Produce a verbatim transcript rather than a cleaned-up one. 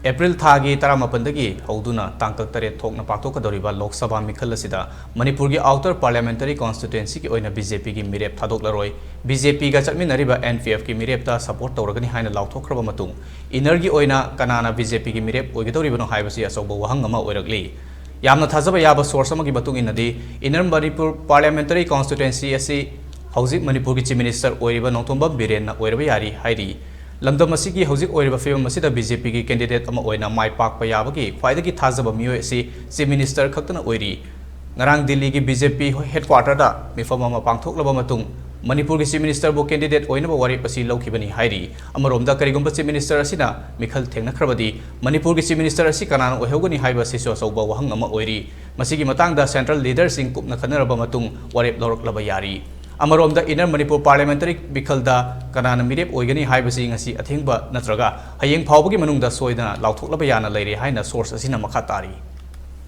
April ꯊꯥꯒꯤ ꯇꯔꯥꯃꯥꯄꯟꯗꯒꯤ ꯍꯧꯗꯨꯅ ꯇꯥꯡ ꯇꯔꯦꯠ ꯊꯣꯛꯅ ꯄꯥꯡꯊꯣꯛꯀꯗꯧꯔꯤꯕ ꯂꯣꯛ ꯁꯚꯥ ꯃꯤꯈꯜ ꯑꯁꯤꯗ ꯃꯅꯤꯄꯨꯔꯒꯤ ꯑꯥꯎꯇꯔ ꯄꯥꯔꯂꯤꯌꯥꯃꯦꯟꯇꯔꯤ ꯀꯣꯟꯁꯇꯤꯇ꯭ꯋꯦꯟꯁꯤꯒꯤ ꯑꯣꯏꯅ ꯕꯤ ꯖꯦ ꯄꯤꯒꯤ ꯃꯤꯔꯦꯞ ꯊꯥꯗꯣꯛꯂꯔꯣꯏ꯫ ꯕꯤ ꯖꯦ ꯄꯤꯒ ꯆꯠꯃꯤꯟꯅꯔꯤꯕ ꯑꯦꯟ ꯄꯤ ꯑꯦꯐꯀꯤ ꯃꯤꯔꯦꯞꯇ ꯁꯄꯣꯔꯠ ꯇꯧꯔꯒꯅꯤ ꯍꯥꯏꯅ ꯂꯥꯎꯊꯣꯛꯈ꯭ꯔꯕ ꯃꯇꯨꯡ, ꯏꯟꯅꯔꯒꯤ ꯑꯣꯏꯅ ꯀꯅꯥꯅ ꯕꯤ ꯖꯦ ꯄꯤꯒꯤ ꯃꯤꯔꯦꯞ ꯑꯣꯏꯒꯗꯧꯔꯤꯕꯅꯣ ꯍꯥꯏꯕꯁꯤ ꯑꯆꯧꯕ ꯋꯥꯍꯪ ꯑꯃ ꯑꯣꯏꯔꯛꯂꯤ꯫ ꯌꯥꯝꯅ ꯊꯥꯖꯕ ꯌꯥꯕ ꯁꯣꯔꯁ ꯑꯃꯒꯤ ꯃꯇꯨꯡ ꯏꯟꯅꯗꯤ, ꯏꯟꯅꯔ ꯃꯅꯤꯄꯨꯔ ꯄꯥꯔꯂꯤꯌꯥꯃꯦꯟꯇꯔꯤ ꯀꯣꯟꯁꯇꯤꯇ꯭ꯋꯦꯟꯁꯤ ꯑꯁꯤ ꯍꯧꯖꯤꯛ ꯃꯅꯤꯄꯨꯔꯒꯤ ꯆꯤꯐ ꯃꯤꯅꯤꯁꯇꯔ ꯑꯣꯏꯔꯤꯕ ꯅꯣꯡꯊꯣꯝꯕꯝ ꯕꯤꯔꯦꯟꯅ ꯑꯣꯏꯔꯕ ꯌꯥꯔꯤ ꯍꯥꯏꯔꯤ꯫ ꯂꯝꯗꯝ ꯑꯁꯤꯒꯤ ꯍꯧꯖꯤꯛ ꯑꯣꯏꯔꯤꯕ ꯐꯤꯕꯝ ꯑꯁꯤꯗ ꯕꯤ ꯖꯦ ꯄꯤꯒꯤ ꯀꯦꯟꯗꯤꯗꯦꯠ ꯑꯃ ꯑꯣꯏꯅ ꯃꯥꯏ ꯄꯥꯛꯄ ꯌꯥꯕꯒꯤ ꯈ꯭ꯋꯥꯏꯗꯒꯤ ꯊꯥꯖꯕ ꯃꯤꯑꯣꯏ ꯑꯁꯤ ꯆꯤꯐ ꯃꯤꯅꯤꯁꯇꯔ ꯈꯛꯇꯅ ꯑꯣꯏꯔꯤ꯫ ꯉꯔꯥꯡ ꯗꯤꯜꯂꯤꯒꯤ ꯕꯤ ꯖꯦ ꯄꯤ ꯍꯦꯗꯀ꯭ꯋꯥꯇꯔꯗ ꯃꯤꯐꯝ ꯑꯃ ꯄꯥꯡꯊꯣꯛꯂꯕ ꯃꯇꯨꯡ, ꯃꯅꯤꯄꯨꯔꯒꯤ ꯆꯤꯐ ꯃꯤꯅꯤꯁꯇꯔꯕꯨ ꯀꯦꯟꯗꯤꯗꯦꯠ ꯑꯣꯏꯅꯕ ꯋꯥꯔꯦꯞ ꯑꯁꯤ ꯂꯧꯈꯤꯕꯅꯤ ꯍꯥꯏꯔꯤ꯫ ꯑꯃꯔꯣꯝꯗ, ꯀꯔꯤꯒꯨꯝꯕ ꯆꯤꯐ ꯃꯤꯅꯤꯁꯇꯔ ꯑꯁꯤꯅ ꯃꯤꯈꯜ ꯊꯦꯡꯅꯈ꯭ꯔꯕꯗꯤ, ꯃꯅꯤꯄꯨꯔꯒꯤ ꯆꯤꯐ ꯃꯤꯅꯤꯁꯇꯔ ꯑꯁꯤ ꯀꯅꯥꯅ ꯑꯣꯏꯍꯧꯒꯅꯤ ꯍꯥꯏꯕ ꯑꯁꯤꯁꯨ ꯑꯆꯧꯕ ꯋꯥꯍꯪ ꯑꯃ ꯑꯣꯏꯔꯤ꯫ ꯃꯁꯤꯒꯤ ꯃꯇꯥꯡꯗ ꯁꯦꯟꯇ꯭ꯔꯦꯜ ꯂꯤꯗꯔꯁꯤꯡ ꯀꯨꯞꯅ ꯈꯟꯅꯔꯕ ꯃꯇꯨꯡ ꯋꯥꯔꯦꯞ ꯂꯧꯔꯛꯂꯕ ꯌꯥꯔꯤ꯫ ꯑꯃꯔꯣꯝꯗ, ꯏꯟꯅꯔ ꯃꯅꯤꯄꯨꯔ ꯄꯥꯔꯂꯤꯌꯥꯃꯦꯟꯇꯔꯤ ꯃꯤꯈꯜꯗ ꯀꯅꯥꯅ ꯃꯤꯔꯦꯞ ꯑꯣꯏꯒꯅꯤ ꯍꯥꯏꯕꯁꯤ ꯉꯁꯤ ꯑꯊꯦꯡꯕ ꯅꯠꯇ꯭ꯔꯒ ꯍꯌꯦꯡ ꯐꯥꯎꯕꯒꯤ ꯃꯅꯨꯡꯗ ꯁꯣꯏꯗꯅ ꯂꯥꯎꯊꯣꯛꯂꯕ ꯌꯥꯅ ꯂꯩꯔꯦ ꯍꯥꯏꯅ ꯁꯣꯔꯁ ꯑꯁꯤꯅ ꯃꯈꯥ ꯇꯥꯔꯤ꯫